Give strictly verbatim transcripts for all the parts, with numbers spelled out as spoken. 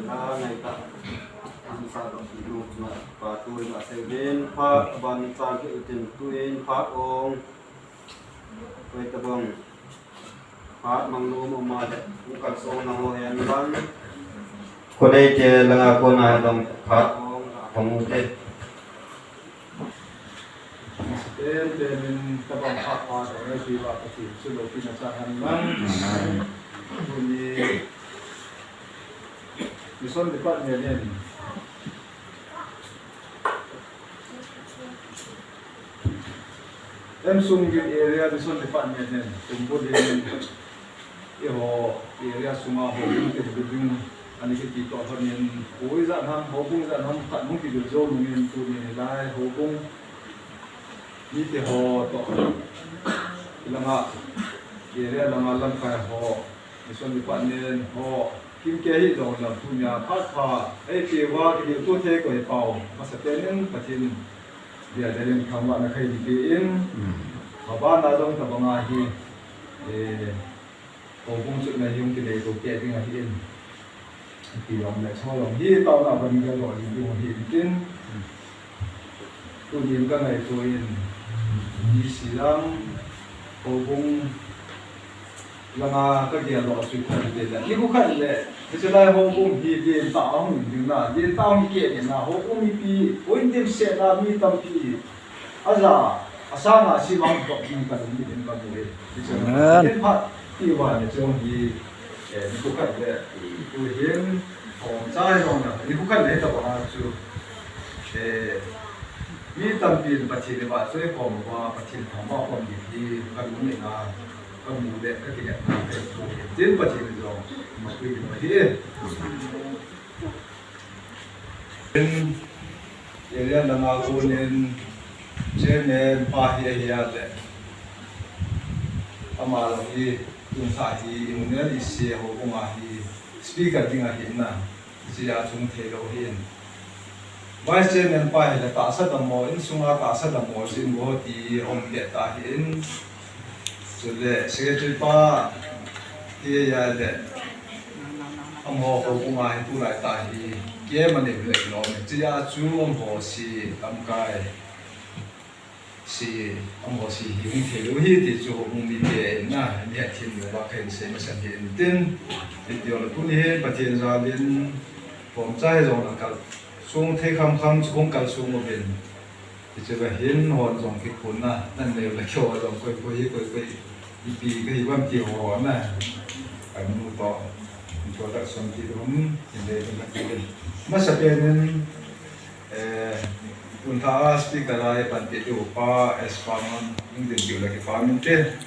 Ngai ta. An sa do nu chu pa tu ma se din pa ban chang ke tin tu in pa ong. Koi ta bang. Phat mang nom um a le, hung kalsong nang ho hen lang. Khonei te langa kona hen lang phat hong u te. Ten ten in tabang phat phat hong e, pi ba Pathen chu loupina chang hen lang. Tuni Mission Department in Emsung Youth Area Mission Department in tumbul in eiho area sunga houbung kibul ding ani kiti toh lhon in, koi ijat ham, houbung ijat ham khat hung kibul jou nungin tunin hilai houbung mite ho toh, hilanga area langa lamkai ho, Mission Department ho kimkei hi jong lam tunia phat pha eipeuva kidilto thei koi pau, masapen in Pathen bia dalin thangvahna kahin pe in, mabana jong tabanga hi, eh, houbung chutna hi hung kinei lou peh ding ahin, ipi jong le chom jong hi taona ban gel lou ding ahin tin, tunin ka ngaito in, D C lang, houbung langa kagel lou chu khat le, ni khu khat le, hiche lai houbung hi lentah a hung ding na, lentah a hung keh ding na, houbung mipi, hung dimset na mi tampi, aja, asanga simang dok ding kalung ding kamu e. Hiche Amen. Len phat, ti uva ni chu hi, eh, ni khu khat le, tuhin, Khom chai jong na, ni khu khat le tabang a chu, eh, mi tampin Pathen le ba chu eikhom uva, Pathen thangvah khom ding hi, kalung in a, kamu le, kakinepna, kahin chu, tin Pathen jong, mapui ding ahi. Tin, area langa konin, chairman pa hi ahi a le, ama jong hi, tun sa hi, imun el isi houbung a hi, speaker ding ahi na. Chia chung thei lou hin. Vice Chairman pa hi le tahsa dammo, insunga tahsa dammo jin go ti um le ta hin. Chule Secretary pa hi ya le. Amaho houbung a hi tulai ta hi. Kei mani le lou. Chia chu amaho si lamkai. Si, amaho si hi hung thei lou hi ti chu houbung mite in na, ni a thim le ba kahin sei masa hi in tin, video le tuni hi Pathen jal in, khom chai jong lang kalsong thei kham kham chu hung kalsong uvin. Ti chu va hin hon jong kikhun na, nan neo le kho jong koi koi hi koi koi, ipi kahi uvam ti ho na. Kanu toh, introduction ti dun, in le dun ka ti dun. Masa pen in, Eh, tun tha a speaker a eipanpi diu pa, S Parman, hung din diu le kipah inte.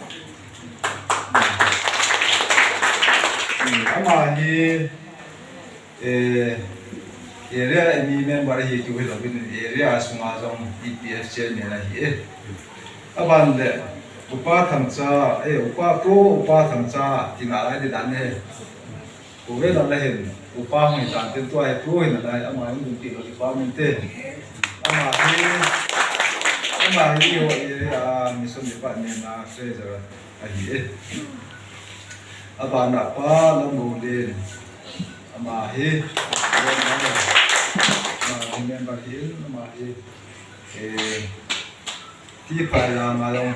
Hmm, ama hi, eh, area M E member hi diu hilou in area sunga jong E P F chairman ahi e. Aban le, Upa Thangcha, eh, Upa Pro, Upa Thangcha, tina lai di dan e. Kuvela la hin, upa hung hitan tin tua hi tu hin alai, ama hin dun ti lo ti pa min te. Ama hi, ama hi ho area Mission Department a treasurer ahi e. Abana pa Lamgoulen. Ama hi, ama hi member hin, ama hi, eh, Ti phai la ma long,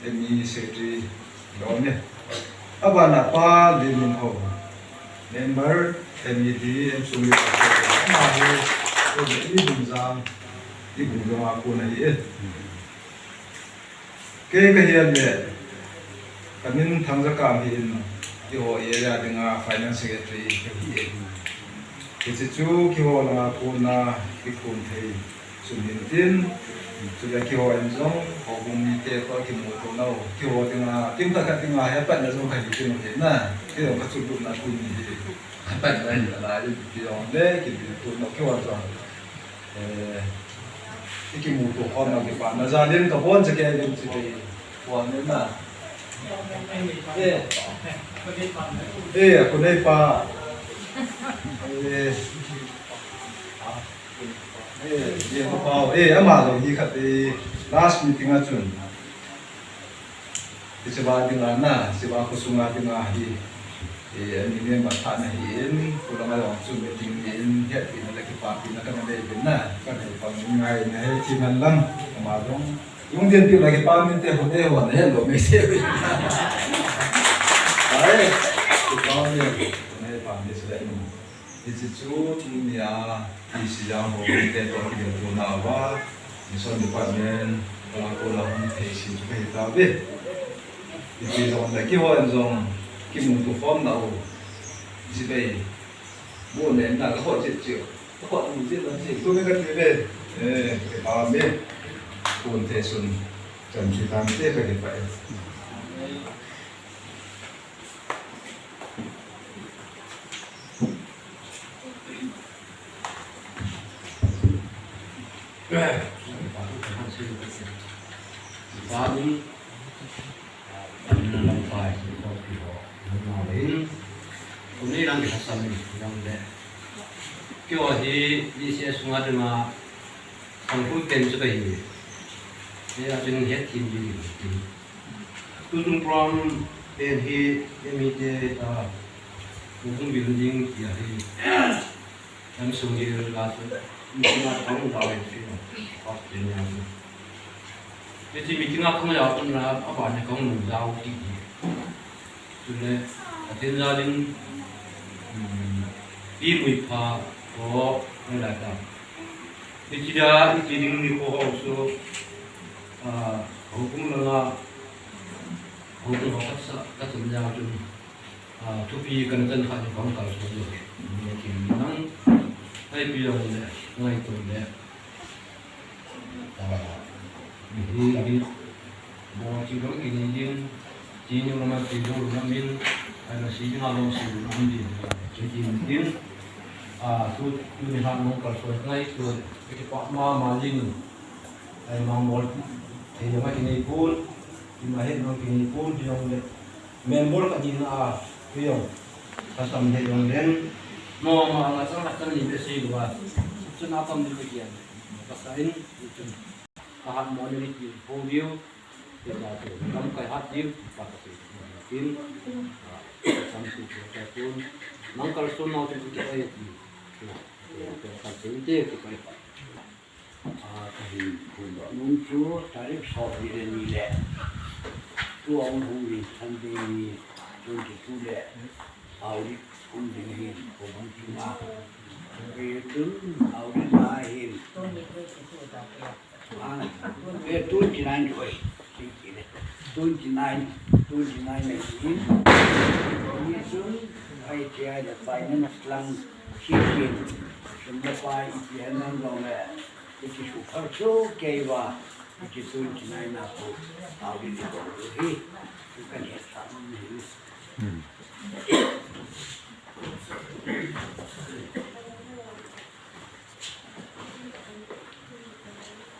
M E secretary lo ne. Abana pa Lim Min Ho. Member M E D, M Sung Lim. Ama hi, ko de i bung jang, i bung jang a ko na hi e. Kei ka hi le, ka min Thangjakam hi in, i ho area dinga finance secretary ka hi e. Hiche chu kihol anga kona kikhum thei sum hin tin, chule kihol in jong, houbung mite toh kimuto nau, kihol dinga, kimta khat dinga, hepatna jong kahi tin hin na, kihol kachulput na tuni hi, hepatna hi alai, kihol le, kimuto nau, kihol jong, eh, ikimuto khom nau kipana, jalin kabon cheke lim cheke, kihol le na. Eh. Eh, kunei pa. Eh. Eh, eh, pau. Eh, ama jong hi khat, eh, last meeting a chun. Hiche va dinga na, hiche va khosunga dinga hi. Eh, ani member thah nahin, khulanga jong chu meeting hin, hetpina le kipapina kana nei uvin na, kanei pang ngai na he chi man lang, ama jong, lunggel pi la kipa min te hon e hon he lo me se. Ai, kipa min, hon e pa mi se. Hiche chu tunia, P C A ho te toh kidel tona uva, Mission Department, Kala Kola hung thei si chu kahi tauve. Hiche jong le kihon jong, kimuto khom nau. Hiche bei, bu ne na ka hot chet chet. Ka hot mu chet na chet. Tu me ka ti ve. Eh, ke pa me. Kun te sun. Chan chi tan te ka ke pa e. Kei hi D C S sunga dinga, kangpui pen chu kahi. Kei a chun het thim ding. Tutung program pen hi, M E te ta, Tutung building tia hi, lam sung hi la chu, meeting a kong dau hi chu, kong pen ya chu. Hiche meeting a kong ya chu na, a ban hi kong nu dau ti ti. Chule, a tin ja ding, um, pi mui pha, ko, ngai la ta. Hiche dia, hiche ding ni ko ho chu, ah, houbung langa, houbung ho khat sa, khat sa nia chun, ah, thupi kana chan kha ni kong kal so lo. Ni ki nang, ai pi lo le, ngai to le. Ah, mi hi, mi, bo chi dong ki ni ding, chi ni ma chi dong na min, ai na si ding a lo si dong na min ding, chi chi ni ding. Ah, tu, tu ni ha nong kal so ngai tu, ki pa ma ma ding. Ai mang bol, thei jong a kinei pon, ima het jong kinei pon, thei jong le. Member khat ding a, thei jong. Ka sam thei jong len. No ma nga chang khat chang ni be sei lou a. Chun a kam ni be kian. Ka sa in, chun. Ka hat mo ni ki ho diu. Ke ba tu, kam kai hat diu, pa ka sei. Tin. Ah, sam si ko ka pon. Nang kal so nau chun ke ai ti. Ke, ke, ke, ka sei te, ke kai. Ah, kahin phondoh nom chu tarik somni le ni le, tu a hung hung ding Sunday ni twenty two le, Audit um ding ahin, kou bang chunga. Kei chun Audit a ahin. Ah, eh, twenty nine chu ahi. Twenty nine, twenty nine ahin. Ni chun, I T I le finance lang, sixteen. Sum le pai, ipi hen lang jong le. Hiche suhkhal chu kei uva, hiche twenty nine a khu, Audit i bol u hi, chu kahin hetsah nom ahi. Hmm.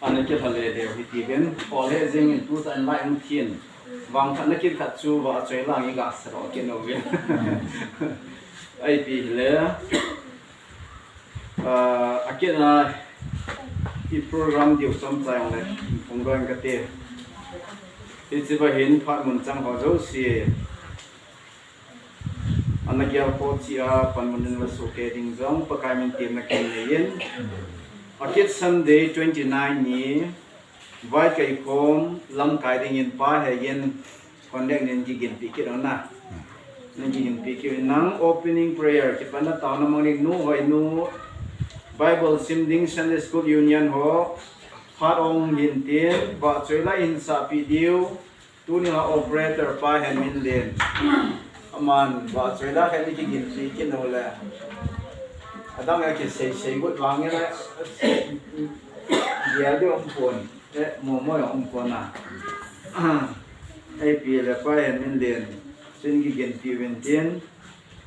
Ana kilha le leu hiti ven, kol he jeng in tu tan lai hung thin, vang khat na kit khat chu vahchoi lang i ga sero kit nau ven. Ipi hile, Ah, akit a, i program diu chomcha jong le, phongdoh ing kate. Hiche va hin phat mun chang ho jouse. Ana gel po chi a, panmun in la sohkei ding jong, Pakai min temna kahin nei in. Akit Sunday twenty nine ni, Vaikaikhom lamkai dingin Pa Hegin contact nin kiginpi kit un na. Nin kiginpi kit un nang opening prayer, kipana taona mang ding nu hoi nu, Bible sim ding Sunday School Union ho, phat ong hin tin, vahchoi lai hin sahpi diu, Tuni a operator pa hin min len. Aman vahchoi lai hin kiginpi kit un le. Adang a kisei sei got vang in a. Dia di um pon. Eh, mo mo um pon a. Ipi le pa hin min len. Chun kiginpi uvin tin.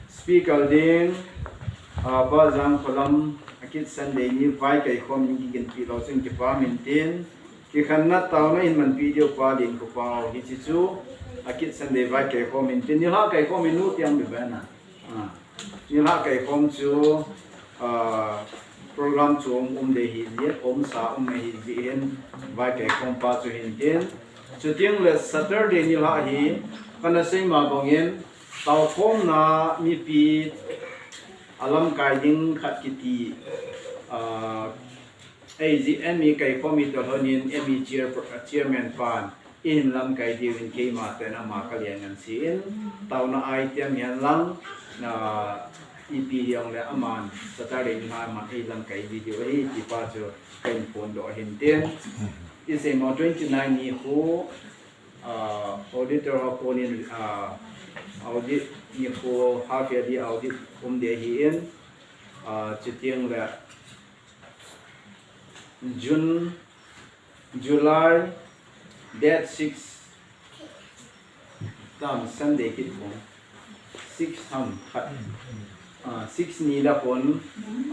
Speaker ding, ah, Pa Jangkholam, akit Sunday ni Vaikaikhom in kiginpi lou chun kipa min tin, kikhenna taona in manpi diu Pa Linkhoupao, hiche chu, akit Sunday Vaikaikhom in tin, nilhah kaikhom in nu tiang bi bana. Ah, nilhah kaikhom chu, ah, program chu um, um ding ahi jeh, um sa um ahi jeh in, Vaikaikhom pa chu hin tin. Chuteng le Saturday nilhah hi, kana sei ma bang in, Taukhomna mipi alamkai ding khat kiti, ah, ei ji M E kaikhom mi tolhonin M E chair, chairman pan in lamkai diuvin keima ten ama kalen ngan si in tauna ai tiam hian lang, ah, ipi hiang le aman Saturday ni ha man ei lamkai video hi ti pa chu kan phone do hin tin. Isei mo twenty nine ni khu, ah, auditor ho konin, ah, audit ni khu half yearly audit um de hi in, ah, chutiang le June, July date six tam Sunday kit khom six ham khat, ah, six ni la kon,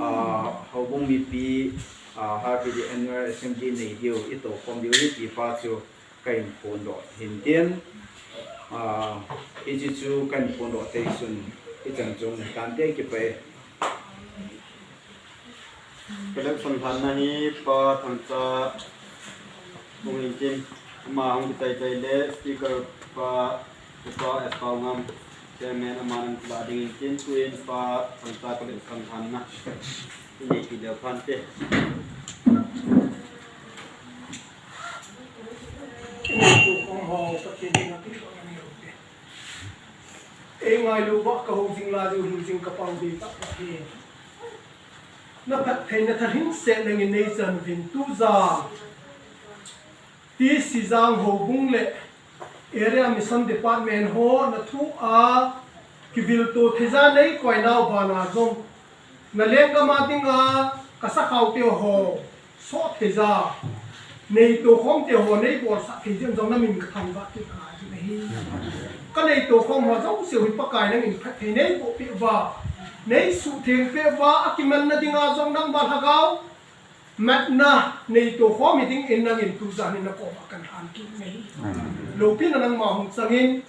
ah, houbung mipi, ah, half yearly annual assembly nei diu i to khom diu hi ti pa chu kan phone do hin tin, ah, i chi chu kan phone do te sun i chan chung kan te ki pe. Collection lhanna hi Pa Thangcha hung in tin, ama hung kichai chai le speaker pa, Upa S Paungam, chairman ama nang la ding in tin, tuin Pa Thangcha collection lhanna i nei ti leu phan te. Ei ngailu va ka hung jing la diu hin jing ka pang ding ta hi. Na phattheina thalhingse nangin nei chan uvin tu jang T C Jang houbung le Area Mission Department ho na thu a kivilto thei ja nei koi nau bana jong na lenggam a dinga ka sakhau te ho soh thei ja, nei to khom te ho nei bolsah thei jeng jong na min ka thangvah kit a ding ahi. Ka nei to khom ho jouse hi Pakai nangin phatthei nei boh peh uva, nei suhtheng peh uva, a kimanna dinga jong nangma lhagao matna nei to khom hi dingin nangin tu jan in na koma kan han kit ahi. Lopina nangma hung changin,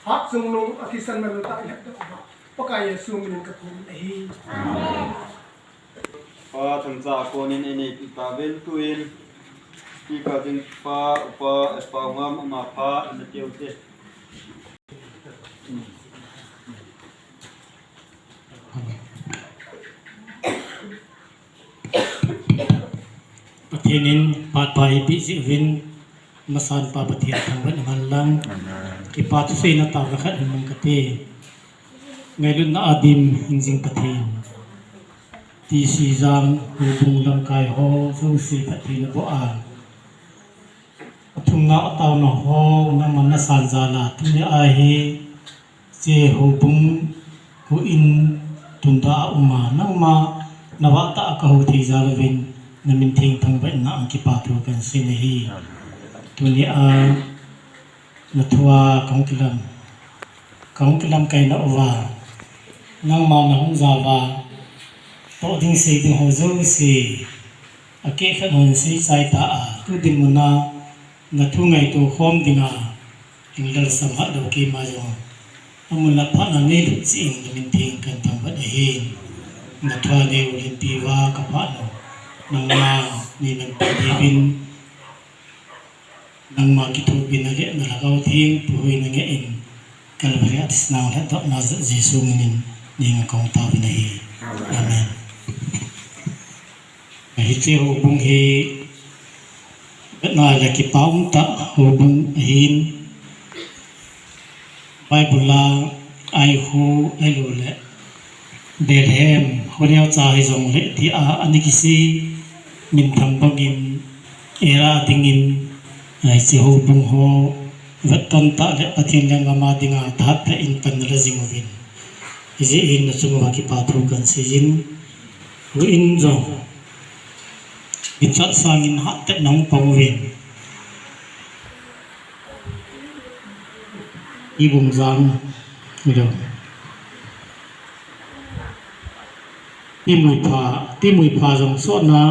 Hatchungnung a thisan man u ta i lhep doh uva, Pakai Jesu minin ka thum ahi. Pa Thangcha a konin ei nei ti ta uvin tuin, speaker ding pa, Upa S Paungam ama pha in na tiu te. Pathen in phat pha eipeh jeh uvin, masan pa Pathen thangvah in ngan lang. Amen. Kipa thuseina taona khat hin mang kate. Ngailutna a dim hingjing Pathen, T C Jang houbung lamkai ho jouse phatthei na boh a, athumna ataona ho nangman na san jal a, tuni a hi hiche houbung houin tunda a um a, nangma na vah tah a ka hou thei jal uvin, na min theng thangvah in na ang kipa thu kan sei ahi. Tuni a na thu a ka hung kilam, ka hung kilamkai na uva, nangma na hung jao va, toh ding sei ding ho jouse, akeh khat hon sei chai ta a, tu dinmun a na thu ngaito khom dinga, England sam hat lou keima jong, amun a phatna nei lut jeh in na min theng kan thangvah ahi. Na thu a nei u len pi uva ka phat u, nangma nei man pi diuvin, nangma kithopina le na lhagao theng puihoina ngeh in, Calvary a thisan a lhatdohna jal Jesu minin nei ngen kong tauvin ahi. Amen. Hiche houbung hi, vetna le kipa um tah houbung ahin, Bible a Aihu ahilou le Bethlehem, Honeocha hijongle tia ana kisei minthang bangin, era dingin, hiche houbung ho vetton tah le Pathen lenggam a dinga thahat tah in pan nala jing uvin, hijeh hin nachung uva kipa thu kan seiyin, houin jong, ichat sangin hattah in nahung pang uvin. Ibung jang, ilo. Timui pha, timui pha jong sotna,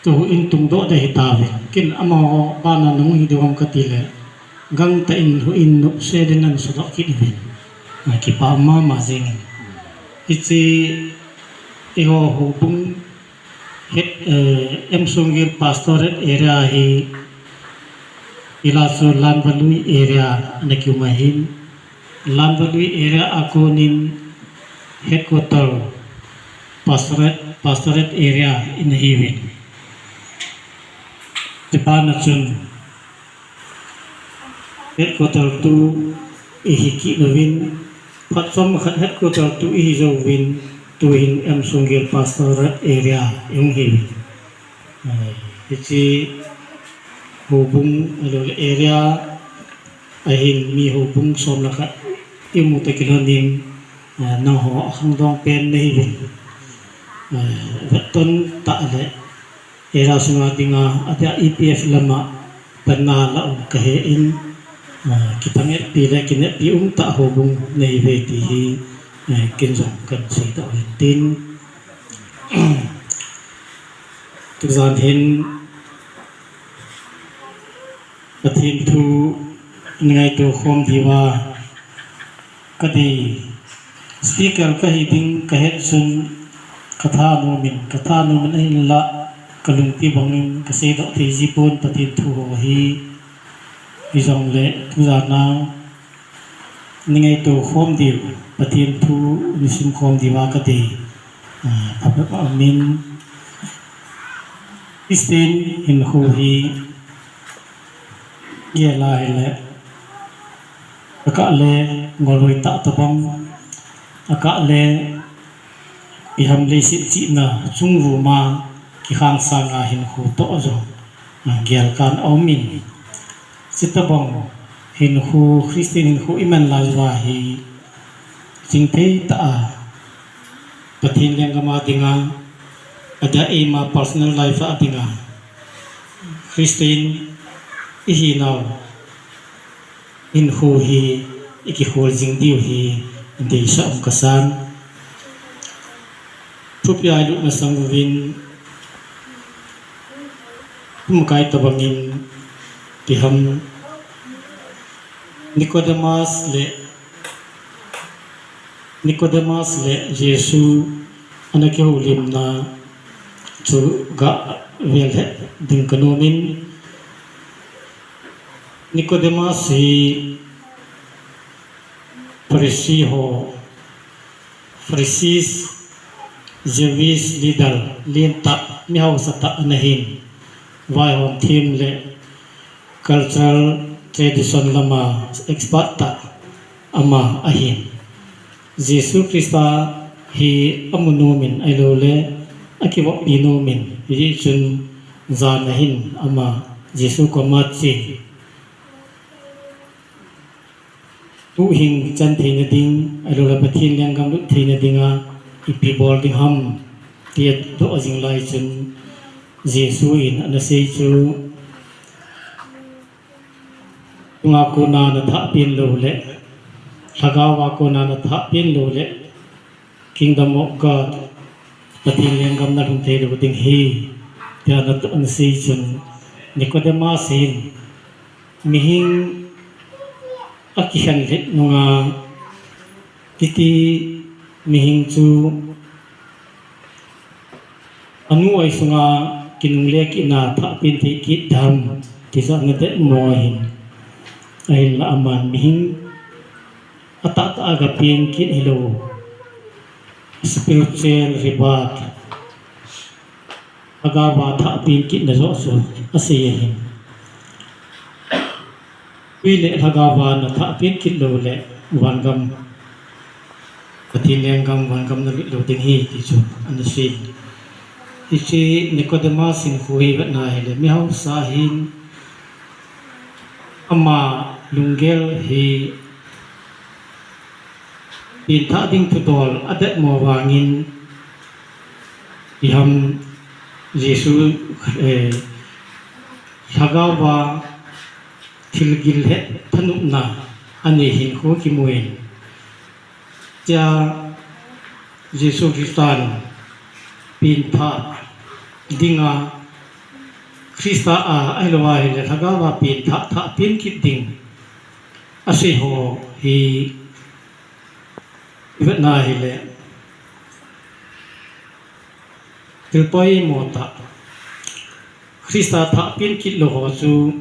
tu houin tungdoh ding ahitauvin. Kin amaho bana nahung hi diu ham kati le, gangtah in houin nopsel in ana sudoh kit uvin. Kipa mama jengin. Hiche, eiho houbung, het, eh, M Songgel Pastorate area hi, ila chu Lanvalui area ana kium ahin, Lambalui area a konin headquarter pastorate, pastorate area in ahiuvin. Chuphat na chun headquarter two ihi kit uvin, phat chom khat headquarter two ihi jouvin, tuhin M Sunggel pastorate area i hung hiuvin. Eh, hiche houbung, ahilouleh area ahin mi houbung som le khat i mu toh kilhonin, eh, nangho akhangdong pen nahiuvin. Eh, vetton tah le area sunga dinga, adia E P F lama panna la um kahen, eh, kithang-etpi le kineppi umtah houbung nahiuve ti hi, eh, ken jong kahin seidoh ahin tin. Tujan hin Pathen thu ngaito khom diuva kadei. Speaker kahi ding kahet chun kathanom in, kathanom in ahinlah kalungthim bangin kaseidoh thei jipon Pathen thu ho hi. Hijongle tujan a ngaito khom diu, Pathen thu nasim khom diuva kadei. Ah, phabep amin. Christian hinkho hi gel a hile, akah le ngolhoi tah tobang, akah le iham leiset chihna chungvum a kikhang sanga hinkho toh jong, ah, gel kan aumin. Chutobang hinkho, Christian hinkho iman lai uva hi, chingthei tah a Pathen lenggam a dinga, adia eima personal life a dinga, Christian ihinau hinkho hi ikikhol jing diu hi deisah um kasan. Thupi a ilut masang uvin, kum kai tobangin, iham Nicodemus le, Nicodemus le Jesu ana kihoulimna chu gah vel het ding kanomin, Nicodemus hi Pharisee ho, Pharisees, Jewish leader, lentah, mihaosatah ana hin, vaihom them le cultural tradition lama expert tah ama ahin. Jesu Christa hi amu nomin ahilouleh akivoppi nomin, hijeh chun jan ahin ama Jesu koma che. Tuhin chan theina ding, ahilouleh Pathen lenggam lut theina dinga ipi bol ding ham, tia doh jing lai chun Jesu in ana sei chu, Chunga kona nathah pen lou le, lhagao a kona nathah pen lou le, Kingdom of God, Pathen lenggam nalhun thei lou ding ahi, tia ana sei chun, Nicodemus hin, mihem akikhen lhit nunga, hiti mihem chu, anu oi sunga kinungle kit na thah pen thei kit ding ham, tijat na det mo ahin. Ahinla aman mihem atahtah a gapen kit hilou, spiritual rebirth, lhagao a thah pen kit na joh chu asei ahin. Tui le lhagao a nathah pen kit lou le, vangam, Pathen lenggam vangam nalut lou ding ahi, ti chu ana sei. Hiche Nicodemus hinkho hi vetna hile, mi hausa hin ama lunggel hi penthah ding thudol adet mo vangin, iham Jesu, eh, lhagao a thil gil het thanopna anei hinkho kimun. Tia Jesu Christan penthah dinga Christa a ahilou ahile lhagao a penthah, thah pen kit ding asei ho hi vetna hile, thil poimo tah. Christa thah pen kit lou ho chu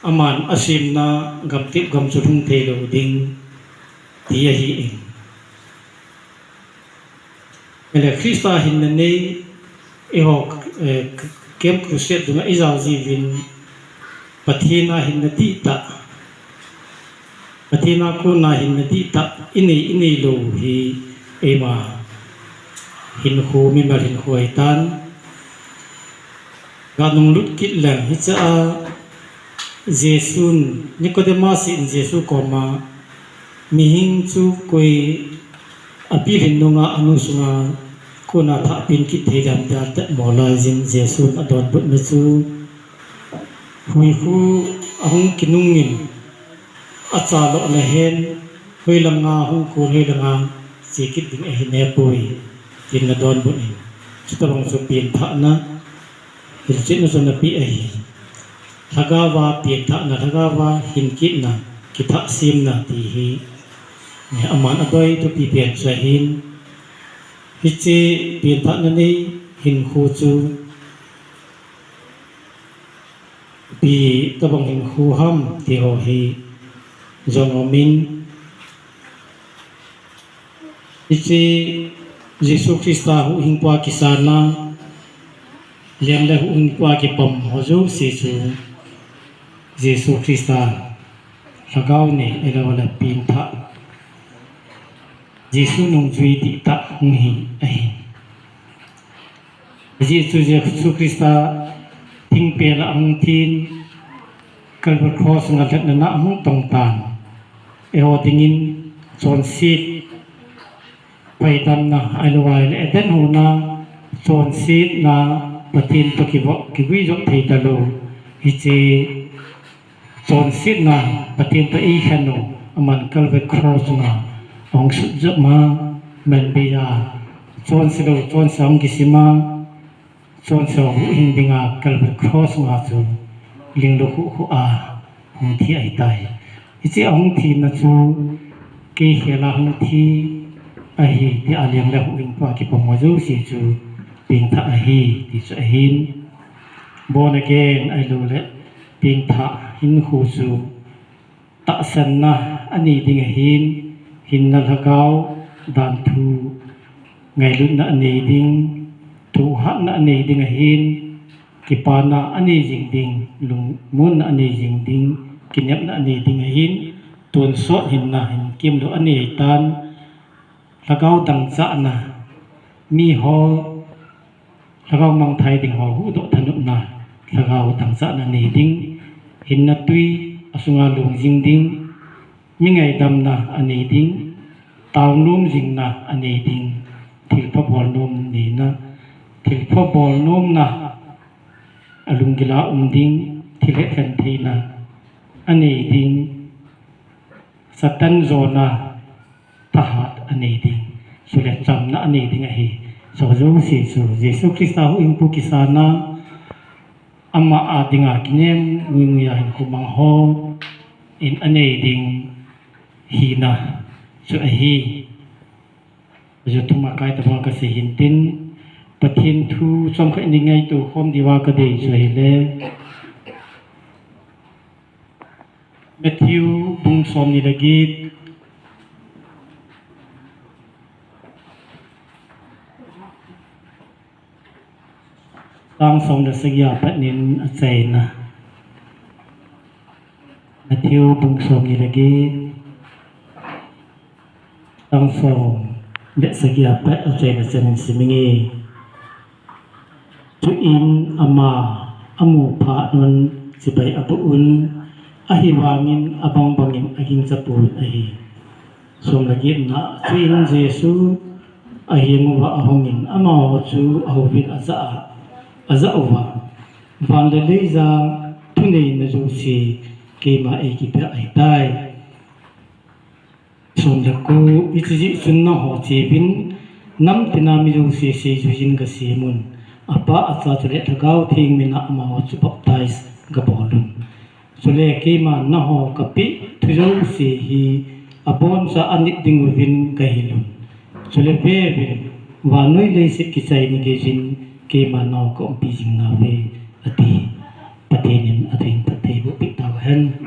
aman asemna gamtep gam chu lhung thei lou ding. ti ahi in. Ele Christa hinna nei, eiho, eh, Camp Crusade dunga ijao jiuvin, Pathen a hinna dihtah, Pathen a kona hinna dihtah inei, inei lou hi, eima hinkho, mimal hinkho ahitan. Ganung lut kit leng hiche a Jesun, Nicodemus in Jesu koma, mihem chu koi apilhin nunga anu sunga kona thah pen kit thei dem tia tet mo laijin Jesun adonbutna chu, huikhu ahung kinungin, acha lohna hen, hoilanga hung kon, hoilanga che kit ding ahi nepoi, tin adonbut in. Chutobang chu penthahna, hilchetna chu napeh ahi. Lhagaova penthahna, lhagaova hinkitna, kithahsemna ti hi, eh, aman adei thupi pen chu ahin. Hiche penthahna nei hinkho chu ipi tobang hinkho ham ti ho hi jong aumin, hiche Jesu Christa huhhingpua kisana, leng le huhhingpua kipom ho jouse chu Jesu Christa lhagao nei, ahilou le penthah, Jesu nungjui dihtah hung hi ahi. Ajeh chu Jesu Christa thingpel a ahung thin, Calvary Cross sunga lhatna a ahung tong tan, eiho dingin chonset, paidamna, ahilou le Eden hon a chonsetna, Pathen toh kivo, kiguijop thei talou, hiche chonsetna, Pathen toh eikhen u, aman Calvary Cross sunga ahung sutjop a, manbeiya, chonse lou chonse ahung kisem a, chonse huhhing dinga Calvary Cross sunga chu linglut khuh khuh a hung thi ahitai. Hiche ahung thina chu kei khel a hung thi ahi tia leng le huhhingpua kipom ho jouse chu pengthah ahi ti chu ahin. Born again ahilou le pengthah hinkho chu tahsanna anei ding ahin, hinna lhagao danthu ngailutna anei ding, thohhatna anei ding ahin, kipana anei jing ding, lungmonna anei jing ding, kinepna anei ding ahin, tonsot hinna hinkemlou anei tan, lhagao dangchahna, miho lhagao mangthai ding ho huhdoh thanopna, lhagao dangchahna anei ding, hinna tui asunga long jing ding, mi ngaidamna anei ding, taonom jingna anei ding, thilpha bolnom neina, thilpha bolnomna alunggil a um ding, thil hethen theina anei ding, Satan jona thahat anei ding, chule chamna anei ding ahi. Hicho jouse chu Jesu Christa huhhingpu kisana, ama a dinga kinem nguingui a hinkho mang hon anei ding hina chu ahi. Chu thum a kai tabang kasei hintin, Pathen thu chomkhat in ngaito khom diuva kadei chu ahile, Matthew bung somni le get, chang som le sagi a pat in achaina. Matthew bung somni le get, chang som le sagi a pat achaina chan in siminge. Chuin ama amu phat un chibai aboh un, ahivangin abang bangin agingcha pon ahi. Som le getna, chuin Jesu aheng uva ahungin amaho chu ahouvin ajah a, ajah uva, van le leija thuneina jouse keima eikipeh ahitai. Som le ko, hiche jeh chun nangho cheuvin, nam tina mi jouse seijuijin gasemun, Apa, Acha chule Lhagao Theng mina amaho chu baptize gabolun. Chule keiman nangho kapeh thu jouse hi aboncha anit dinguvin gahilun. Chule veuvin, vannoi leiset kichaina geijin keiman nangho kaumpi jing nauve, ati. Pathen in athu phattheiboh peh tauhen.